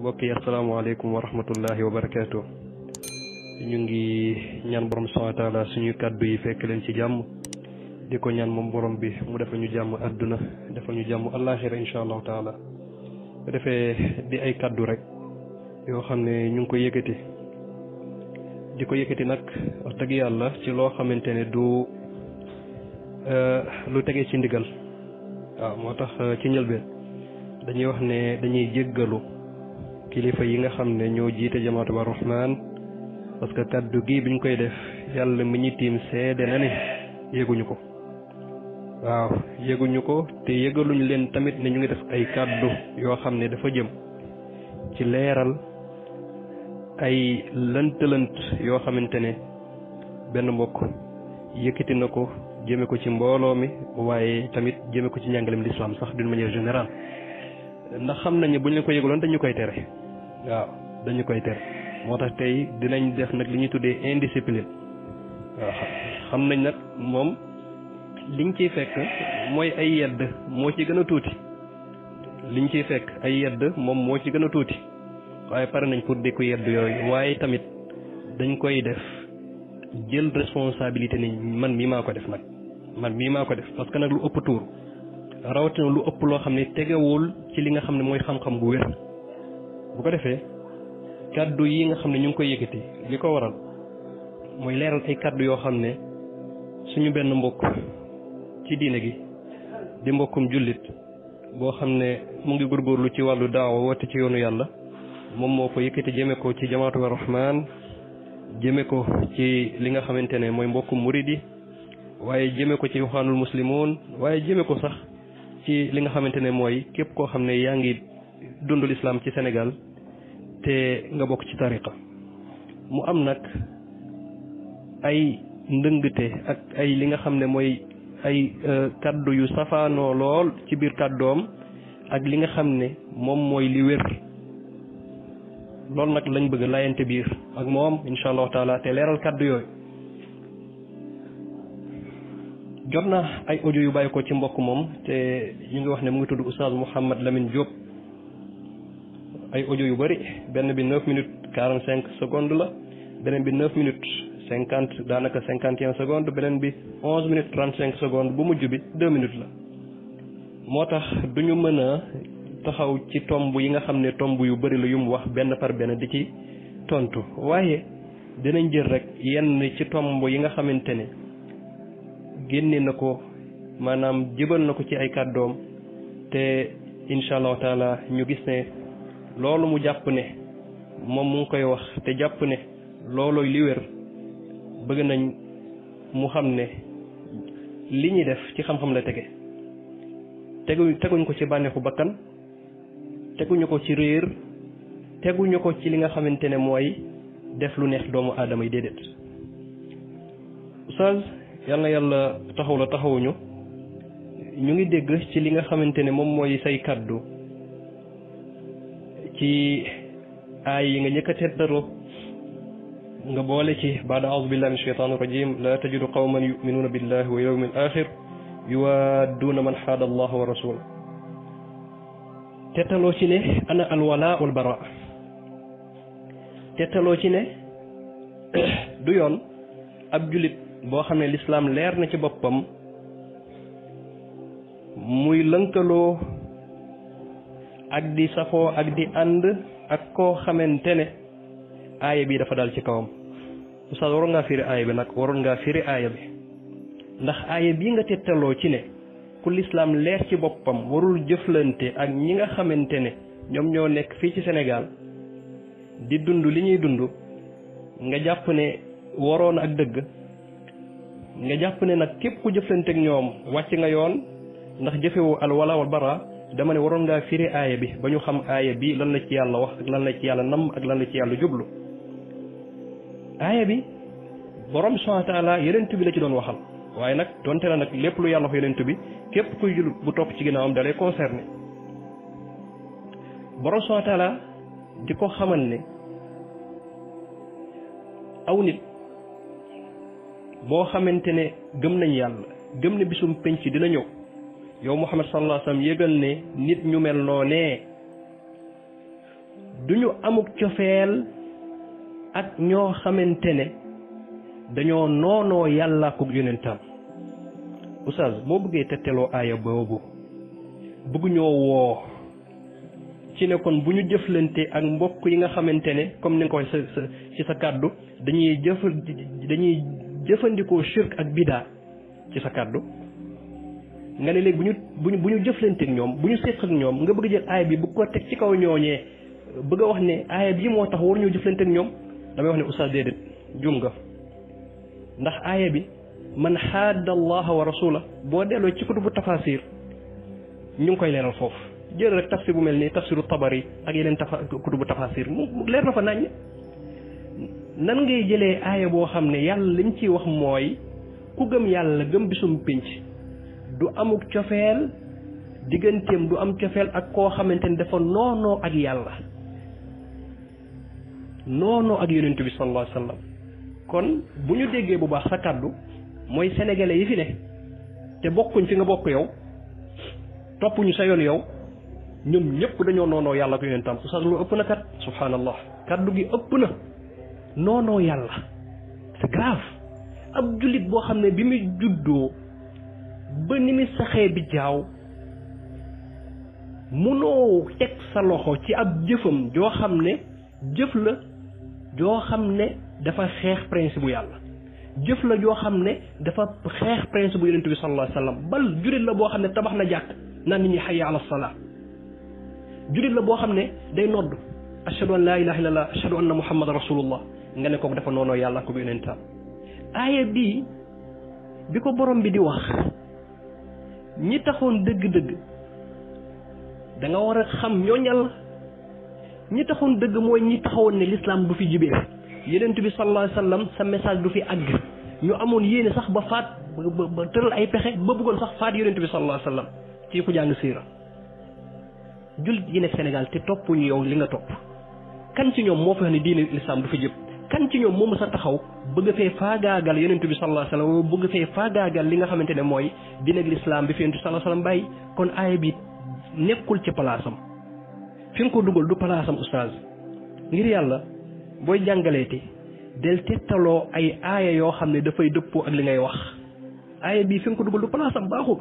mbokk yi asalaamaaleykum wa rahmatullahi wa barakaatu. ñu ngi ñaan borom subhaanahu wa taala suñu kàddu yi fekk leen ci jàmm di ko ñaan moom borom bi mu defal ñu jàmm àdduna defal ñu jàmm àllaaxira insha allahu taala bu defee di ay kàddu rek yoo xam ne ñu ngi ko yëkkati di ko yëkkati nag wax dëgg yàlla ci loo xamante ne du lu tegee ci ndigal waaw moo tax ci njëlbeen dañuy wax ne dañuy jéggalu kilifa yi nga xam ne ñoo jiite jamaatu ba rahmaan parce que kaddu gi biñ koy def yàlla mi ñu tiim seede na ne yéguñu ko waaw yéguñu ko te yégaluñu leen tamit ne ñu ngi def ay kaddu yoo xam ne dafa jëm ci leeral ay lënt-lënt yoo xamante ne benn mbokk yëkkati na ko jëme ko ci mbooloo mi waaye tamit jëme ko ci njàngalem l'islam sax d'une manière générale ndax xam nañ ne buñ leen ko yëgaloon dañu koy tere waaw dañu koy tere moo tax tey dinañ def nag li ñuy tuddee indiscipline waaw xam nañ nag moom liñ ciy fekk mooy ay yedd moo ci gën a tuuti liñ ciy fekk ay yedd moom moo ci gën a tuuti waaye pare nañ pour di ko yedd yooyu waaye tamit dañ koy def jël responsabilité ni man mii maa ko def nag man mii maa ko def parce que nag lu ëpp tuur rawatina lu ëpp loo xam ne tegewul ci li nga xam ne mooy xam-xam bu wér bu ko defee kaddu yi nga xam ne ñu ngi koy yëkkati li ko waral mooy leeral ay kaddu yoo xam ne suñu benn mbokk ci diine gi di mbokkum jullit boo xam ne mu ngi góorgóorlu ci wàllu daawa woote ci yoonu yàlla moom moo ko yëkkati jëme ko ci jamaatu rahmaan jëme ko ci li nga xamante ne mooy mbokkum muridi waaye jëme ko ci waxaanul muslimoon waaye jëme ko sax ci li nga xamante ne mooy képp koo xam ne yaa ngi dundul islam ci Sénégal te nga bokk ci tariqa mu am nag ay ndëngte ak ay li nga xam ne mooy ay kaddu yu safaanoo lool ci biir kaddoom ak li nga xam ne moom mooy li wér loolu nag lañ bëgg layante biir ak moom insha allahu taala te leeral kaddu yooyu jot na ay audio yu bàyyi ko ci mbokk moom te ñu ngi wax ne mu ngi tudd Oustaz Mouhamed Lamine Diop ay audio yu bëri benn bi 9 minutes 45 secondes la beneen bi 9 minutes 50 daanaka 51 secondes beneen bi 11 minutes 35 secondes bu mujj bi 2 minutes la moo tax du ñu mën a taxaw ci tomb yi nga xam ne tomb yu bëri la yu mu wax benn par benn di ci tontu waaye dinañ jël rek yenn ci tomb yi nga xamante ne génne na ko maanaam jëbal na ko ci ay kàddoom te incha allahu taala ñu gis ne loolu mu jàpp ne moom mu ngi koy wax te jàpp ne loolooy li wér bëgg nañ mu xam ne li ñuy def ci xam-xam la tege teguñ ko ci bànneexu bakkan teguñu ko ci réer teguñu ko ci li nga xamante ne mooy def lu neex doomu aadama yi déedéet oustaz yal na yàlla taxaw la taxawuñu ñu ngi dégg ci li nga xamante ne moom mooy say kaddu ci aay yi nga njëkk a teddaroo nga boole ci baada auzu billahi min shaytaani rajim la tajidu qawman yuminuuna billahi wa yawmi al axir yuwadduuna man xaada allah wa rasul tettaloo ci ne ana alwala wal bara tettaloo ci ne du yoon ab jullit boo xam ne lislaam leer na ci boppam muy lënkaloo ak di safoo ak di ànd ak koo xamante ne aaya bi dafa dal ci kawam oustaz waroon ngaa firi aaya bi nag waroon ngaa firi aaya bi ndax aaya bii nga tettaloo ci ne ku lislaam leer ci boppam warul jëflante ak ñi nga xamante ne ñoom ñoo nekk fii ci Sénégal di dund li ñuy dund nga jàpp ne waroon ak dëgg nga jàpp ne nag képp ku jëflante ak ñoom wàcc nga yoon ndax jëfewu al wala wal bara dama ne waroon ngaa firi aaya bi ba ñu xam aaya bi lan la ci yàlla wax ak lan la ci yàlla namm ak lan la ci yàlla jublu aaya bi borom subhanahu wa taala yonent bi la ci doon waxal waaye nag donte la nag lépp lu yàlla wax yonent bi képp kuy jul bu topp ci ginnaawam dalay concerné borom subhanahu wa taala di ko xamal ne aw nit boo xamante ne gëm nañ yàlla gëm ne bisum penc dina ñëw yow Muhammad sallallahu alayhi wa sallam yëgal ne nit ñu mel noonee duñu amuk cofeel ak ñoo xamante ne dañoo noonoo yàlla ak yonentam. oustaz boo bëggee tetteloo aaya boobu bëgg ñoo woo ci ne kon bu ñu jëflante ak mbokk yi nga xamante ne comme ni nga ko waxee ci sa kàddu dañuy jëfandikoo shirk ak bidaa ci sa kàddu nga ne léegi bu ñu jëflante ak ñoom bu ñu séq ak ñoom nga bëgg jël aaya bi bu ko teg ci kaw ñooñee bëgg a wax ne aaya bi moo tax war ñoo jëflante ak ñoom damay wax ne oustaz déedéet jum nga ndax aaya bi man xaadda allaha wa rasula boo delloo ci kutubu tafasir ñu ngi koy leeral foofu jël rek tafsir bu mel nii tafsiru tabari ak yeneen kutubu tafasir mu leer na fa naññ. nan ngay jëlee aaya boo xam ne yàlla liñ ciy wax mooy ku gëm yàlla gëm bisum pénc du amuk cofeel digganteem du am cofeel ak koo xamante ne dafa noonoo ak yàlla noonoo ak yonent bi sallallahu alayhi wa sallam. kon bu ñu déggee bu baax sa kàddu mooy sénégalais yi fi ne te bokkuñ fi nga bokk yow toppuñu sa yoon yow ñoom ñëpp dañoo noonoo yàlla ak yonentam oustaz lu ëpp na kat subhanallah kàddu gi ëpp na noonoo yàlla c'est grave. ab jullit boo xam ne bi muy juddoo ba ni muy saxee bi jaaw munoo teg sa loxo ci ab jëfam joo xam ne jëf la joo xam ne dafa xeex principe bu yàlla jëf la joo xam ne dafa xeex principe bu yonent bi sallallahu alayhi wa sallam bal jullit la boo xam ne tabax na jàkk naan nit ñi hayya ala salaa jullit la boo xam ne day nodd ashhadu an laa ilaha illallah ashhadu anna muhammadan rasulullah nga ne kooku dafa noonoo yàlla ko yonentam. aaya bii bi ko borom bi di wax ñi taxoon dëgg-dëgg da nga war a xam ñooñal ñi taxoon dëgg mooy ñi taxawoon ne l'islam du fi jibee yonent bi sallallahu alayhi wa sallam sa message du fi àgg ñu amoon yéene sax ba faat ba tëral ay pexe ba bëggoon sax faat yonent bi sallallahu alayhi wa sallam ci ku jàng siira jullit yi nekk Sénégal te toppuñu yow li nga topp kan ci ñoom moo fi wax ne diine l'islam du fi jëpp kan ci ñoom moom sa taxaw bëgg fee faagaagal yonent bi sallallahu alayhi wa sallam bëgg fee faagaagal li nga xamante ne mooy diine l'islam bi fi yonent bi sallallahu alayhi wa sallam bàyyi kon aaya bi nekkul ci palaasam fi nga ko dugal du palaasam oustaz ngir yàlla booy jàngaleeti del tettaloo ay aaya yoo xam ne dafay dëppoo ak li ngay wax aaya bii fi nga ko dugal du palaasam baaxul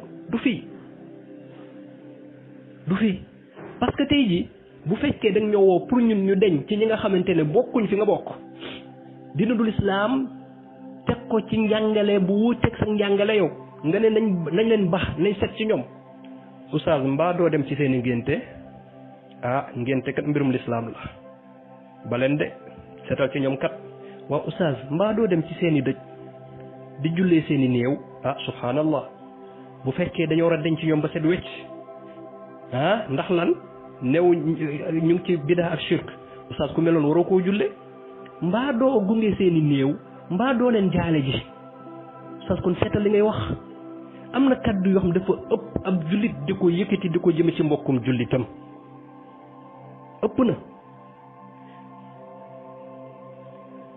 du fii parce que tey ji bu fekkee dañ ñoo woo pour ñun ñu deñ ci ñi nga xamante ne bokkuñ fi nga bokk dina dul islaam teg ko ci njàngale bu wuuteeg sa njàngale yow nga ne nañ leen baax nañ set ci ñoom oustaz mbaa doo dem ci seen i ngénte ngénte kat mbirum lislaam la ba leen de seetal ci ñoom kat waaw oustaz mbaa doo dem ci seen i dëj di jullee seen i néew subhanallah bu fekkee dañoo war a denc ci ñoom ba set wecc ndax lan néew ñu ngi ci bidaa ak shirk oustaz ku meloon waroo koo julle mbaa doo gunge seen i néew mbaa doo leen jaale ji oustaz kon seetal li ngay wax am na kaddu yoo xam dafa ëpp ab jullit di ko yëkkati di ko jëme ci mbokkum jullitam ëpp na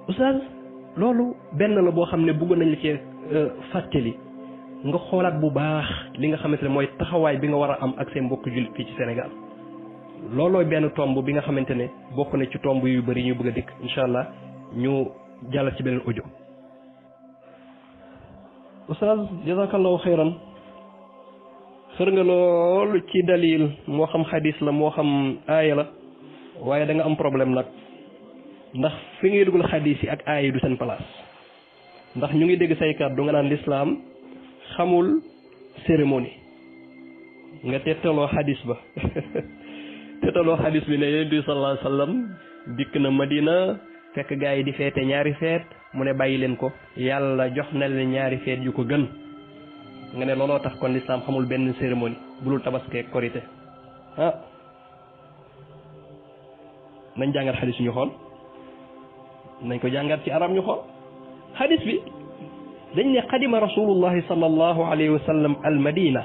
oustaz loolu benn la boo xam ne bëgg nañ la ci fàttali nga xoolaat bu baax li nga xamante ne mooy taxawaay bi nga war a am ak seen mbokk jullit fii ci Sénégal loolooy benn tomb bi nga xamante ne bokk na ci tomb yu bëri ñu bëgg a dikk incha allah ñu jàll ci beneen audio. oustaz jazakallahu xayran xër nga loolu ci dalil moo xam xadis la moo xam aaya la waaye da nga am problème nag ndax fi ngay dugal xadis yi ak aaya yi du seen place ndax ñu ngi dégg say kàddu nga naan lislaam xamul cérémonie nga tettaloo xadis ba tettaloo xadis bi ne yonent bi sallallahu alayhi wa sallam dikk na Madina fekk gaa yi di feete ñaari feet mu ne bàyyi leen ko yàlla jox na leen ñaari feet yu ko gën nga ne looloo tax kon lislaam xamul benn cérémonie bulul tabaski korité nañ jàngat xadis ñu xool nañ ko jàngat ci arab ñu xool xadis bi dañ ne qadima rasulullahi sallallahu alayhi wa sallam al madina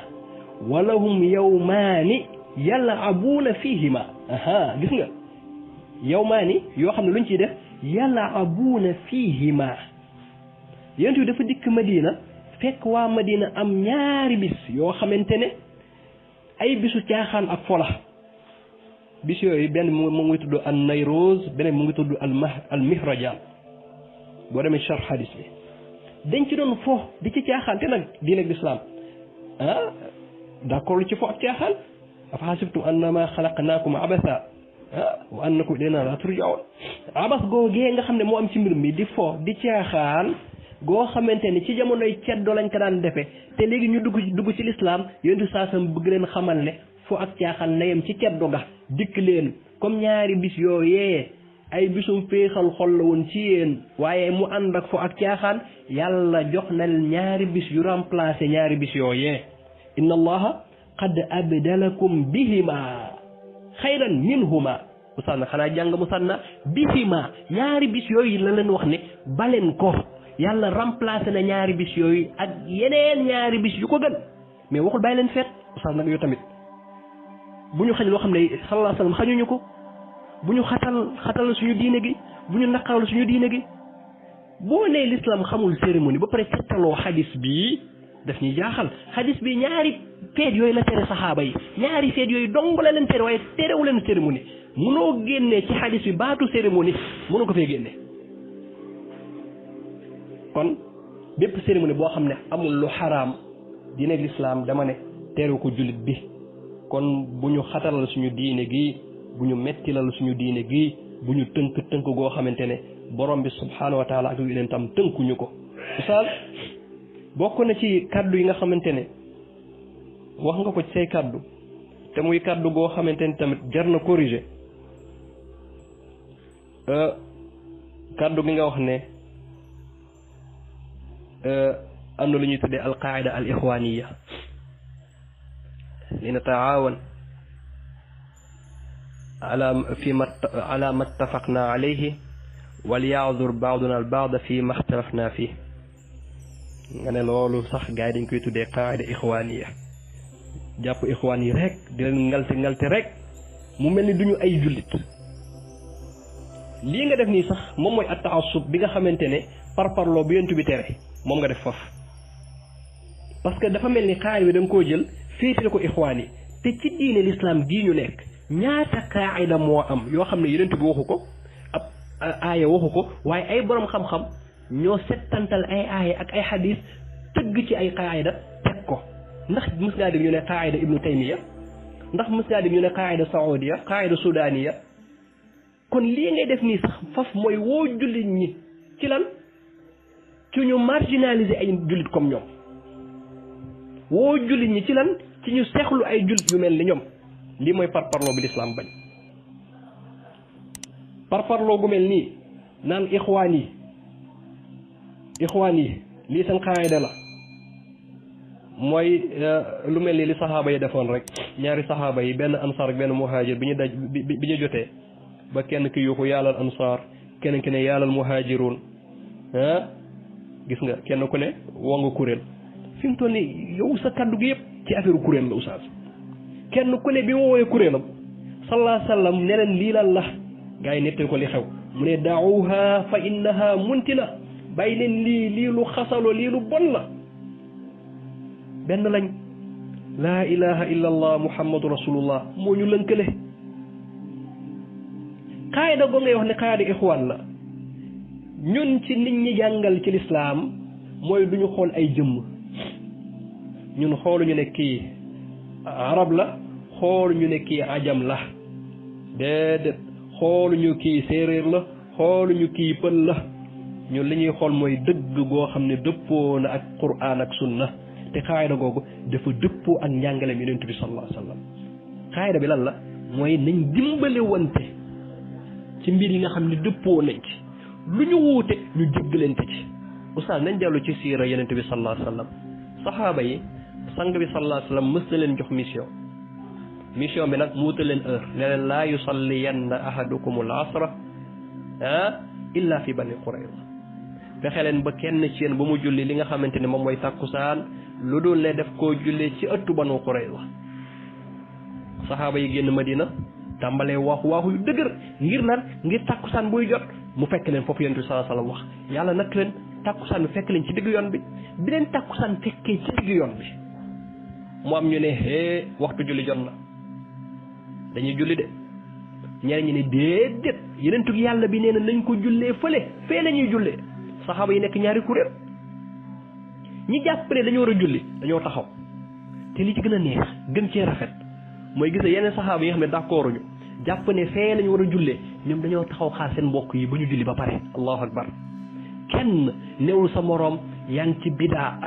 wa lahum yawmaani yal'abuuna fihima gis nga yawmaani yoo xam ne luñ ciy def yal'abuuna fihima yonent bi dafa dikk Madina fekk waa Madina am ñaari bis yoo xamante ne ay bisu caaxaan ak fola bis yooyu benn mu ngi tudd an Nayrouz beneen mu ngi tudd al Mihrajan boo demee charh hadis bi dañ ci doon fo di ci caaxaan te nag diine ak lislaam d'accord lu ci fo ak caaxaan afa hasibtum annama xalaqnaakum abasa wa annakum ilayna la turja'un abas googee nga xam ne moo am ci mbir mi di fo di caaxaan goo xamante ni ci jamonoy ceddo lañ ko daan defee te léegi ñu dugg ci lislaam yontu saasam bëgg leen xamal ne fo ak caaxaan na yem ci ceddo ga dikk leen comme ñaari bis yooyee ay bisum féexal xol la woon ci yéen waaye mu ànd ak fo ak caaxaan yàlla jox na ñaari bis yu remplacé ñaari bis yooyee inna allaha qad abdalakum bihima xayran minhuma musanna xanaa jàng musanna bihima ñaari bis yooyu la leen wax ne baleen ko yàlla remplacé na ñaari bis yooyu ak yeneen ñaari bis yu ko gën mais waxul bàyyi leen feet oustaz nag yow tamit bu ñu xañ loo xam ne sallallahu alayhi wasallam xañuñu ko bu ñu xatal suñu diine gi bu ñu naqaral suñu diine gi boo nee l'islam xamul cérémonie ba pare tettaloo xadis bii daf ñuy jaaxal xadis bi ñaari feet yooyu la tere saxaaba yi ñaari feet yooyu dong la leen tere waaye terewu leen cérémonie mënoo génnee ci xadis bi baatu cérémonie mënoo ko fee génne kon bépp cérémonie boo xam ne amul lu xaraam diine l'islam dama ne terew ko jullit bi kon bu ñu xatalal suñu diine gi bu ñu mettilal suñu diine gi bu ñu tënk goo xamante ne borom bi subhaanahu wa taala ak yu leen tam tënkuñu ko oustaz bokk na ci kaddu yi nga xamante ne wax nga ko ci say kaddu te muy kaddu goo xamante ne tamit jar na corriger kaddu gi nga wax ne am na lu ñuy tuddee alqaida al ixwaniya li nataawan ala ma ttafaqna alayhi wal ya'zur ba'duna al ba'da fi ma ixtalafna fii nga ne loolu sax gars yi dañ koy tuddee qaida ixwaniya jàpp ixwaan yi rek di leen ngalte rek mu mel ni duñu ay jullit lii nga def nii sax moom mooy at ta'assub bi nga xamante ne parparloo bi yontu bi tere moom nga def foofu parce que dafa mel ni qaida bi da nga koo jël féetale ko ixwaan yi te ci diine l'islam gii ñu nekk ñaata qaida moo am yoo xam ne yonent bi waxu ko ab aaya waxu ko waaye ay borom xam-xam ñoo settantal ay aaya ak ay xadis tëgg ci ay qaida teg ko ndax mës ngaa dem ñu ne qaida ibnu taymiya ndax mës ngaa dem ñu ne qaida saoudia qaida soudaniya kon lii ngay def nii sax faf mooy woo jullit ñi ci lan ci ñu marginaliser ay jullit comme ñoom woo jullit ñi ci lan ci ñu seexlu ay jullit yu mel ni ñoom lii mooy parparloo bi lislaam bañ parparloo gu mel nii naan ixwaan yi lii seen qaida la mooy lu mel ni li saxaaba yi defoon rek ñaari saxaaba yi benn ansaar ak benn muhaajir bi ñu jotee ba kenn ki yuuxu yàllal ansaar kenn ki ne yàllal muhaajiruun gis nga kenn ku ne woo nga kuréel fi mu toll nii yow sa kaddu gi yëpp ci affaire kuréel la oustaz kenn ku ne bi ma woowee kuréelam sallallahu alayhi wa sallam ne leen lii lan la gars yi nettali ko li xew mu ne daawuha fa innaha muntina bàyyi leen lii lu xasaloo lii lu bon la benn lañ laa ilaha illa allah muhammadu rasulullah moo ñu lënkale qaayida goo ngay wax ne qaayida ixwaan la ñun ci nit ñi jàngal ci lislaam mooy duñu xool ay jëmm ñun xooluñu ne kii arab la xooluñu ne kii ajam la déedéet xooluñu kii séeréer la xooluñu kii pël la ñun li ñuy xool mooy dëgg goo xam ne dëppoo na ak quraan ak sunna te xaayida googu dafa dëppoo ak njàngaleem yonent bi sallallahu alayhi wa sallam xaayida bi lan la mooy nañ dimbale wante ci mbir yi nga xam ne dëppoo nañ ci lu ñu wuute ñu jéggalante ci oustaz nañ dellu ci siira yonent bi sallallahu alayhi wa sallam saxaaba yi sang bi sallallahu alayhi wa sallam mës na leen jox mission bi nag mu wutal leen heure ne leen laa yusalliyanna ahadukum al asra illa fi bani qurayza fexe leen ba kenn ci yéen ba mu julli li nga xamante ne moom mooy tàkkusaan lu dul ne def koo julli ci ëttu banu qurayza saxaaba yi génn madina tàmbalee waaxu yu dëgër ngir tàkkusaan buy jot mu fekk leen foofu yonent bi sallallahu alayhi wa sallam wax yàlla nag leen tàkkusaan bi fekk leen ci digg yoon bi bi leen tàkkusaan fekkee ci digg yoon bi mu am ñu ne waxtu julli jot na dañuy julli de ñeneen ñi ne déedéet yenentug yàlla bi nee na nañ ko jullee fële fee la ñuy jullee saxaaba yi nekk ñaari kuréel ñi jàpp ne dañoo war a julli dañoo taxaw te li ci gën a neex gën cee rafet mooy gis yeneen saxaaba yi nga xam ne d'accord ñu jàpp ne fee lañu war a jullee ñoom dañoo taxaw xaar seen mbokk yi ba ñu julli ba pare allahu akbar kenn newul sa moroom yaa ngi ci bidaa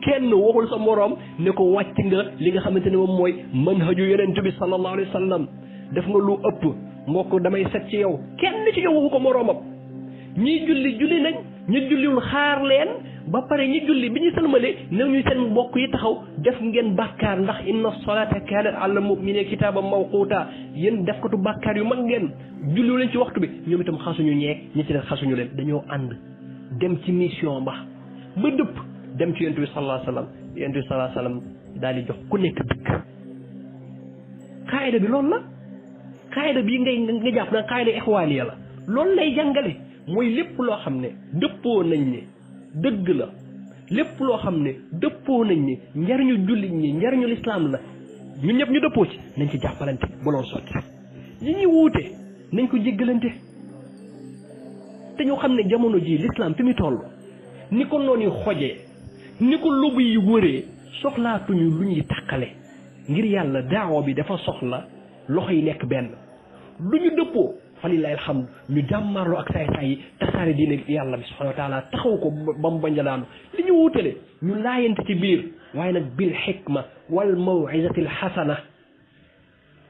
kenn waxul sa moroom ne ko wàcc nga li nga xamante ne moom mooy manhaju yonent bi sallallahu alayhi wa sallam def nga lu ëpp moo ko damay set ci yow kenn ci yow waxu ko moroomam ñii julli nañ ñu julliwul xaar leen ba pare ñi julli bi ñu sëlmale ne ñu seen mbokk yi taxaw def ngeen bàkkaar ndax inna salata kanat ala mu'minina kitaban mawquta yéen def katu bàkkaar yu mag ngeen julliwu leen ci waxtu bi ñoom itam xasuñu ñeeg ñi ci def xasuñu leen dañoo ànd dem ci mission ba dëpp dem ci yonent bi sallallahu alayhi wa sallam yonent bi sallallahu alayhi wa sallam daal di jox ku nekk dëkk qaayida bi loolu la qaayida bii nga jàpp na qaayida ixwaaniya la loolu lay jàngale mooy lépp loo xam ne dëppoo nañ ne dëgg la lépp loo xam ne dëppoo nañ ne njariñu jullit ñi njariñu lislaam la ñun ñëpp ñu dëppoo ci nañ ci jàppalante ba loolu sotti ñi ñuy wuute nañ ko jéggalante te ñu xam ne jamono ji lislaam fi mu toll ni ko noonu yi xojee ni ko lobu yi wëree soxlaatuñu lu ñuy tàqale ngir yàlla daawa bi dafa soxla loxo yi nekk benn lu ñu dëppoo falilahi alhamdu ñu jàmmarloo ak saay-saay yi tasaare diine yàlla bi subhanahu wa taala taxaw ko ba mu banjalaanu li ñu wuutale ñu laayante ci biir waaye nag bil xikma wal mawizati alxasana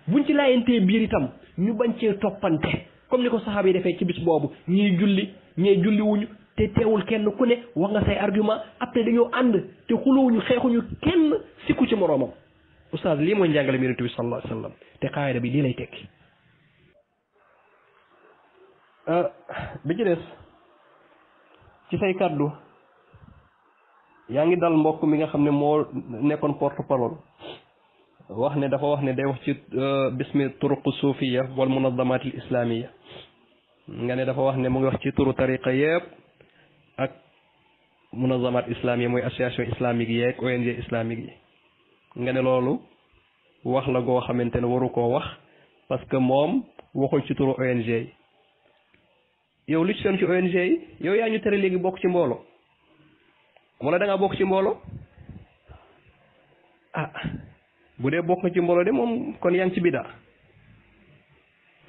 buñ ci laayantee biir itam ñu bañ cee toppante comme ni ko saxaaba yi defee ci bis boobu ñii julli ñee julli wuñu te teewul kenn ku ne wax nga say argument après dañoo ànd te xulowuñu xeexuñu kenn sikku ci moroomam oustaz lii mooy njàngale mi yonent bi sallallahu alayhi wa sallam te qaayida bi lii lay tekki bi ci des ci say kàddu yaa ngi dal mbokk mi nga xam ne moo nekkoon porte parole wax ne dafa wax ne day wax ci bismi turuq suufiya wal munazamaat al islamiya nga ne dafa wax ne mu ngi wax ci turu tariqa yëpp ak munazamaat islamiya mooy association islamique yeeg ONG islamique yi nga ne loolu wax la goo xamante ne waru koo wax parce que moom waxul ci turu ONG yi yow lu ci seen ci ONG yi yow yaa ñu tere léegi bokk ci mbooloo wala da ngaa bokk ci mbooloo ah bu dee bokk nga ci mbooloo de moom kon yaa ngi ci bidaa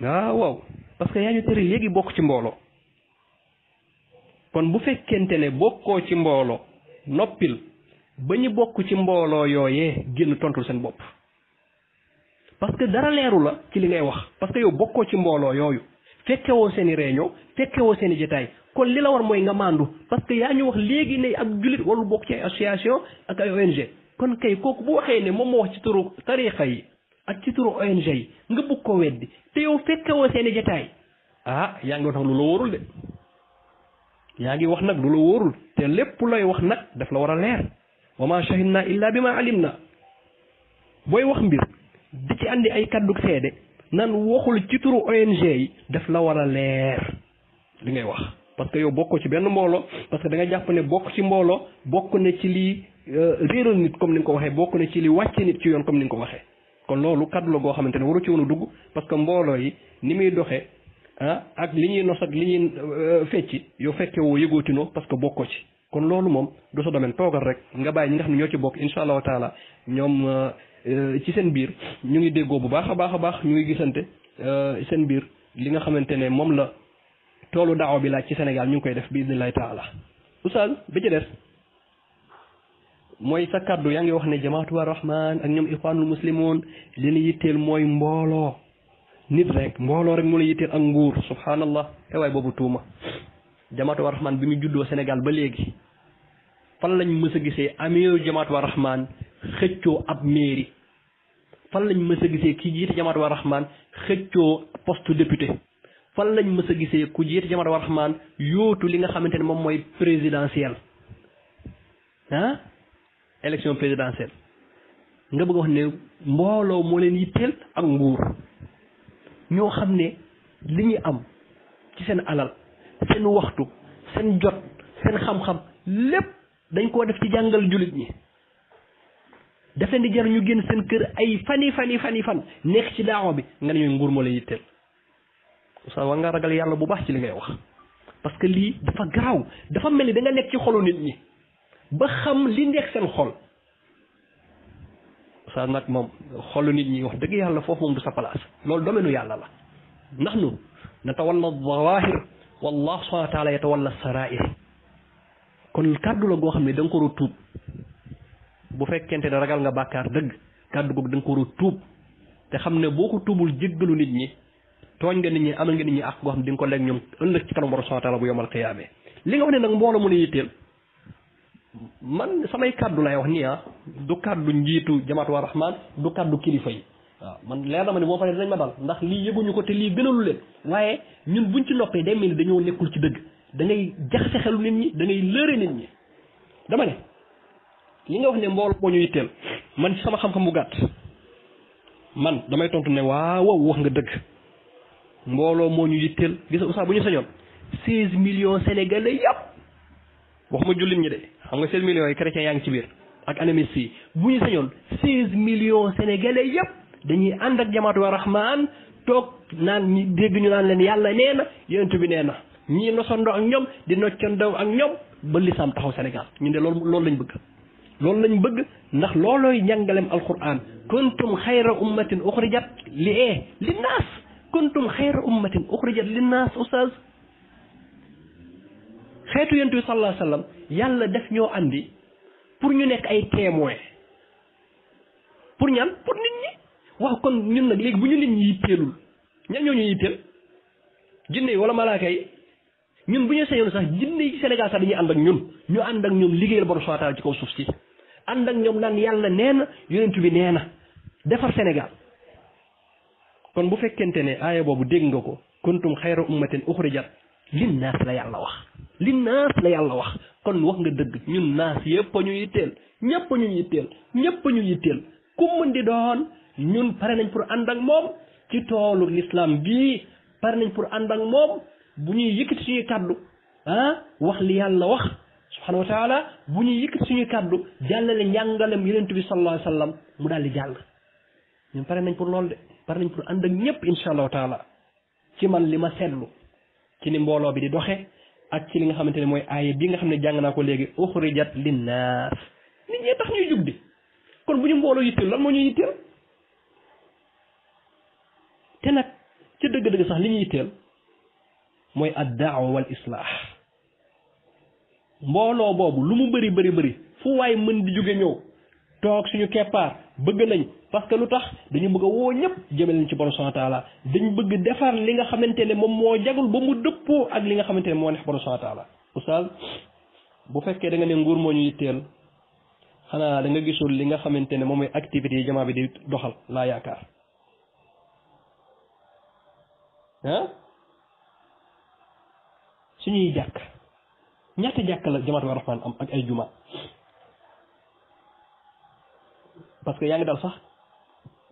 waaw parce que yaa ñu tere léegi bokk ci mbooloo kon bu fekkente ne bokkoo ci mbooloo noppil ba ñu bokk ci mbooloo yooyee génn tontul seen bopp parce que dara leeru la ci li ngay wax parce que yow bokkoo ci mbooloo yooyu fekkewoo seen i réunion fekkewoo seen i jotaay kon li la war mooy nga maandu parce que yaa ñu wax léegi ne ab jullit warul bokk ci ay association ak ay ONG kon kay kooku bu waxee ne moom moo wax ci turu tarixa yi ak ci turu ONG yi nga bëgg koo weddi te yow fekkewoo seen i jotaay yaa ngi wax nag lu la wóorul de yaa ngi wax nag lu la wóorul te lépp looy wax nag daf la war a leer wa ma shahidna illa bi ma alimna booy wax mbir di ci andi ay kaddu seede nan waxul ci turu ONG yi daf la war a leer li ngay wax parce que yow bokkoo ci benn mbooloo parce que da nga jàpp ne bokk ci mbooloo bokk na ci lii réeral nit comme ni nga ko waxee bokk na ci li wàcce nit ci yoon comme ni nga ko waxee kon loolu kaddu la goo xamante ne waru ci woon a dugg parce que mbooloo yi ni muy doxee ak li ñuy nos ak li ñuy fecci yow fekke woo yëgootinoo parce que bokkoo ci kon loolu moom du sa domaine toogal rek nga bàyyi ñi nga xam ne ñoo ci bokk insha allahu taala ñoom ci seen biir ñu ngi déggoo bu baax a baax ñu ngi gisante seen biir li nga xamante ne moom la toolu daaw bi laaj ci Sénégal ñu ngi koy def bi idnillahi taala oustaz bi ci des mooy sa kaddu yaa ngi wax ne jamaatu wa rahman ak ñoom ixwaanul muslimoon li ñu yitteel mooy mbooloo nit rek mbooloo rek mu la yitteel ak nguur subhanallah waay boobu tuuma jamaatu wa rahman bi mu juddoo Sénégal ba léegi fan lañ mës a gisee amiru jamaatu wa rahman xëccoo ab mairie fan lañ mës a gisee ki jiite jamaatu wa rahman xëccoo poste député fan lañ mës a gisee ku jiite jamaatu wa rahman yóotu li nga xamante ne moom mooy présidentielle élection présidentielle nga bëgg a wax ne mbooloo moo leen yitteel ak nguur ñoo xam ne li ñu am ci seen alal seen waxtu seen jot seen xam-xam lépp dañ koo def ci jàngal jullit ñi daf leen di jar ñu génn seen kër ay fan nekk ci daawa bi nga ne ñooy nguur moo lay yitteel oustaz war nga ragal yàlla bu baax ci li ngay wax parce que lii dafa garaaw dafa mel ni da nga nekk ci xolu nit ñi ba xam li nekk seen xol oustaz nag moom xolu nit ñi wax dëgg yàlla foofu moom du sa place loolu domaine yàlla la nahnu natawalla zawahir wallahu subhanahu wa taala yatawalla sarair kon kàddu la goo xam ne da nga ko war a tuub bu fekkente ne ragal nga bàkkaar dëgg kàddu googu da nga ko war a tuub te xam ne boo ko tuubul jéggalu nit ñi tooñ nga nit ñi amal nga nit ñi ak goo xam ne di nga ko lekk ñoom ëllëg ci kanam borom subhanahu wa taala bu yomal xiyaamee li nga wax ne nag mbooloo mu ne yitteel man samay kàddu lay wax nii du kàddu njiitu jamaatu wa rahmaan du kàddu kilifa yi waaw man leer na ma ne boo paree dinañ ma dal ndax lii yëguñu ko te lii gënalu leen waaye ñun buñ ci noppee day mel ni dañoo nekkul ci dëgg da ngay jaxase xelu nit ñi da ngay lëre nit ñi dama ne li nga wax ne mbooloo moo ñu yitteel man ci sama xam-xam bu gàtt man damay tontu ne waaw wax nga dëgg mbooloo moo ñu yitteel gis nga oustaz bu ñu sañoon 16 millions sénégalais yëpp waxuma jullit ñi de xam nga 16 millions yi chrétiens yaa ngi ci biir ak animistes yi bu ñu sañoon 16 millions sénégalais yëpp dañuy ànd ak jamaatu wa rahmaan toog naan ñi dégg ñu naan leen yàlla nee na yonent bi nee na ñii nosandoo ak ñoom di noccandoo ak ñoom ba lislaam taxaw Sénégal ñun de loolu lañ bëgg loolu lañ bëgg ndax loolooy njàngalem alquran kuntum xayra ummatin uxrijat li naas kuntum xayra ummatin uxrijat li naas oustaz xeetu yonent bi sallallahu alayhi wa sallam yàlla def ñoo andi pour ñu nekk ay témoin pour ñan pour nit ñi waaw kon ñun nag léegi bu ñu nit ñi yitteelul ñan ñoo ñu yitteel jinne yi wala malaaka yi ñun bu ñu sañoon sax jinne yi Sénégal sax dañuy ànd ak ñun ñu ànd ak ñoom liggéeyal borom subhanahu wa taala ci kaw suuf si ànd ak ñoom naan yàlla nee na yonent bi nee na defar Sénégal kon bu fekkente ne aaya boobu dégg nga ko kuntum xayra ummatin uxrijat linnaas la yàlla wax linnaas la yàlla wax kon wax nga dëgg ñun naas yëpp a ñu yitteel ñëpp a ñu yitteel ñëpp a ñu yitteel ku mën di doon ñun pare nañ pour ànd ak moom ci toolu l'islam bii pare nañ pour ànd ak moom bu ñuy yëkkati suñuy kàddu wax li yàlla wax subhanahu wa taala bu ñuy yëkkati suñuy kàddu jàllale njàngalem yonent bi sallallahu alayhi wa sallam mu daal di jàll ñun pare nañ pour loolu de pare nañ pour ànd ak ñëpp insha allahu taala ci man li ma seetlu ci ni mbooloo bi di doxe ak ci li nga xamante ne mooy aaya bi nga xam ne jàng naa ko léegi uxrijat linnaas nit ñee tax ñuy jug di kon bu ñu mbooloo yitteel lan moo ñu yitteel te nag ci dëgg-dëgg sax li ñu yitteel mooy ad daawa wal islah mbooloo boobu lu mu bëri fu waay mën di jóge ñëw toog suñu keppaar bëgg nañ parce que lu tax dañu bëgg a woo ñëpp jëme leen ci borom subhanahu wa taala dañ bëgg defar li nga xamante ne moom moo jagul ba mu dëppoo ak li nga xamante ne moo neex borom subhanahu wa taala oustaz bu fekkee da nga ne nguur moo ñu yitteel xanaa da nga gisul li nga xamante ne moom mooy activités yi jamaa bi di doxal laa yaakaar suñuy jàkk ñaata jàkk la jamaatu wa rahmaan am ak ay juma parce que yaa ngi dal sax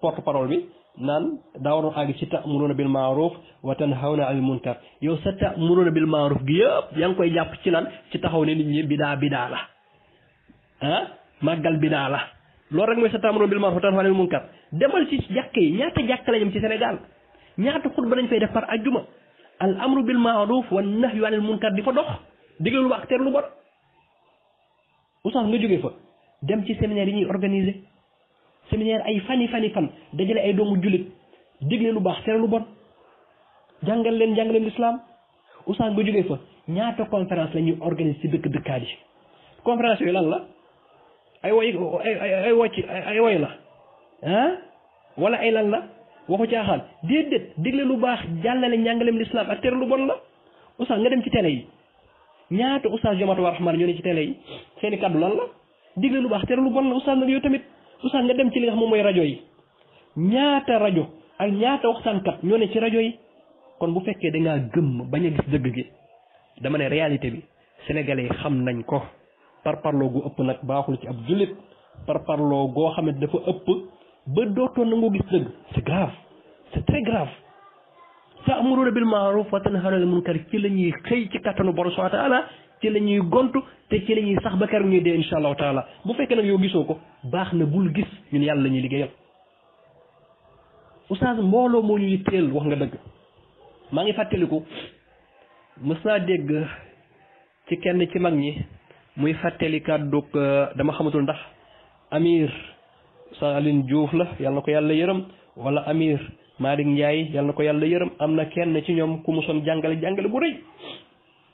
porte parole bi naan daa waroon àgg ci ta'muruuna bil ma'ruuf wa tanhawna anil munkar yow sa ta'muruuna bil ma'ruuf gi yëpp yaa ngi koy jàpp ci lan ci taxaw ne nit ñi bidaa la màggal bidaa la loolu rek mooy sa ta'muruuna bil ma'ruuf wa tanhawna anil munkar demal ci jàkk yi ñaata jàkk lañ am ci Sénégal ñaata xutba dañ fay def par ajjuma al amru bil ma'ruuf wa nahyu anil munkar di fa dox digle lu baax tere lu bon oustaz nga jógee fa dem ci séminaire yi ñuy organiser séminaire ay fan dajale ay doomu jullit digle lu baax tere lu bon jàngal leen l'islam oustaz nga jógee fa ñaata conférence la ñuy organiser ci dëkkaat yi conférence yooyu lan la ay woy la wala ay lan la waxu caaxaan déedéet digle lu baax jàllale njàngaleem l'islam ak tere lu bon la oustaz nga dem ci télé yi ñaata oustaz jamaatu wa rahmaan ñoo ne ci télé yi seeni kàddu lan la digle lu baax tere lu bon la oustaz nag yow tamit oustaz nga dem ci li nga xam moom mooy rajo yi ñaata rajo ak ñaata waxtaankat ñoo ne ci rajo yi kon bu fekkee da ngaa gëmm bañ a gis dëgg gi dama ne réalité bi sénégalais yi xam nañ ko par parloo gu ëpp nag baaxul ci ab jullit par parloo goo xam ne dafa ëpp ba dootoo nangoo gis dëgg c'est grave c'est très grave ta'muruuna bil ma'ruuf wa tanhawna anil munkar ci la ñuy xëy ci kattanu borom subhaanahu wa ta'aala ci la ñuy gontu te ci la ñuy sax ba keroog ñuy dee incha allahu taala. bu fekkee nag yow gisoo ko baax na bul gis, ñun yàlla la ñuy liggéeyal. oustaz mbooloo moo ñuy teel, wax nga dëgg. maa ngi fàttaliku mës naa dégg ci kenn ci mag ñi muy fàttali kàddug dama xamatul ndax Amir Saline Diouf la yàlla na ko yàlla yërëm, wala Amir Malick Ndiaye yàlla na ko yàlla yërëm. am na kenn ci ñoom ku mu son jàngale bu rëy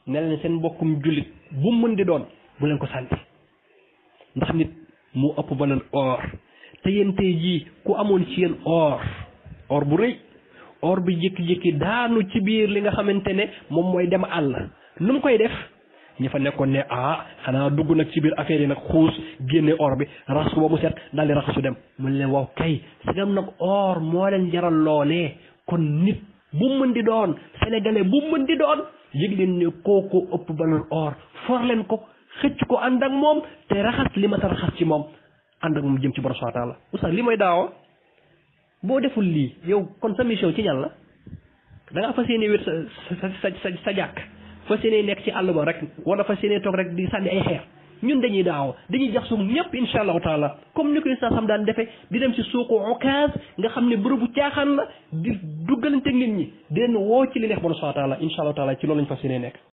ne leen seen mbokkum jullit bu mu mën di doon bu leen ko sànni, ndax nit mu ëpp valeur or. te yéen tey jii ku amoon ci yéen or bu rëy, or bi jékki-jékki daanu ci biir li nga xamante ne moom mooy dem àll, nu mu koy def? ñi fa nekkoon ne xanaa dugg nag ci biir affaire yi nag xuus génne or bi raxas ko ba mu set daal di raxasu dem. mu leen waaw kay sigam nag or moo leen jaral loolee, kon nit bu mën di doon, sénégalais bu mën di doon, yëg leen ne kooku ëpp valeur or. for leen ko, xëcc ko ànd ak moom te raxas li ma ta raxas ci moom, ànd ak moom jëm ci borom subhanahu wa taala. oustaz li mooy daawa. boo deful lii yow kon sa mission ci ñan la? da ngaa fas yéene wér sa jàkk, fas yéene nekk ci àll ba rek, wala fas yéene toog rek di sànni ay xeer. ñun dañuy daaw dañuy jax suuf ñëpp incha allahu taala, comme ni ko sa xam daan defee di dem ci suuqu Okaz nga xam ne bërëbu caaxaan la, di duggalante nit ñi di leen woo ci li neex borom subhanahu wa taala. incha allahu taala ci loolu lañ fas yéene nekk.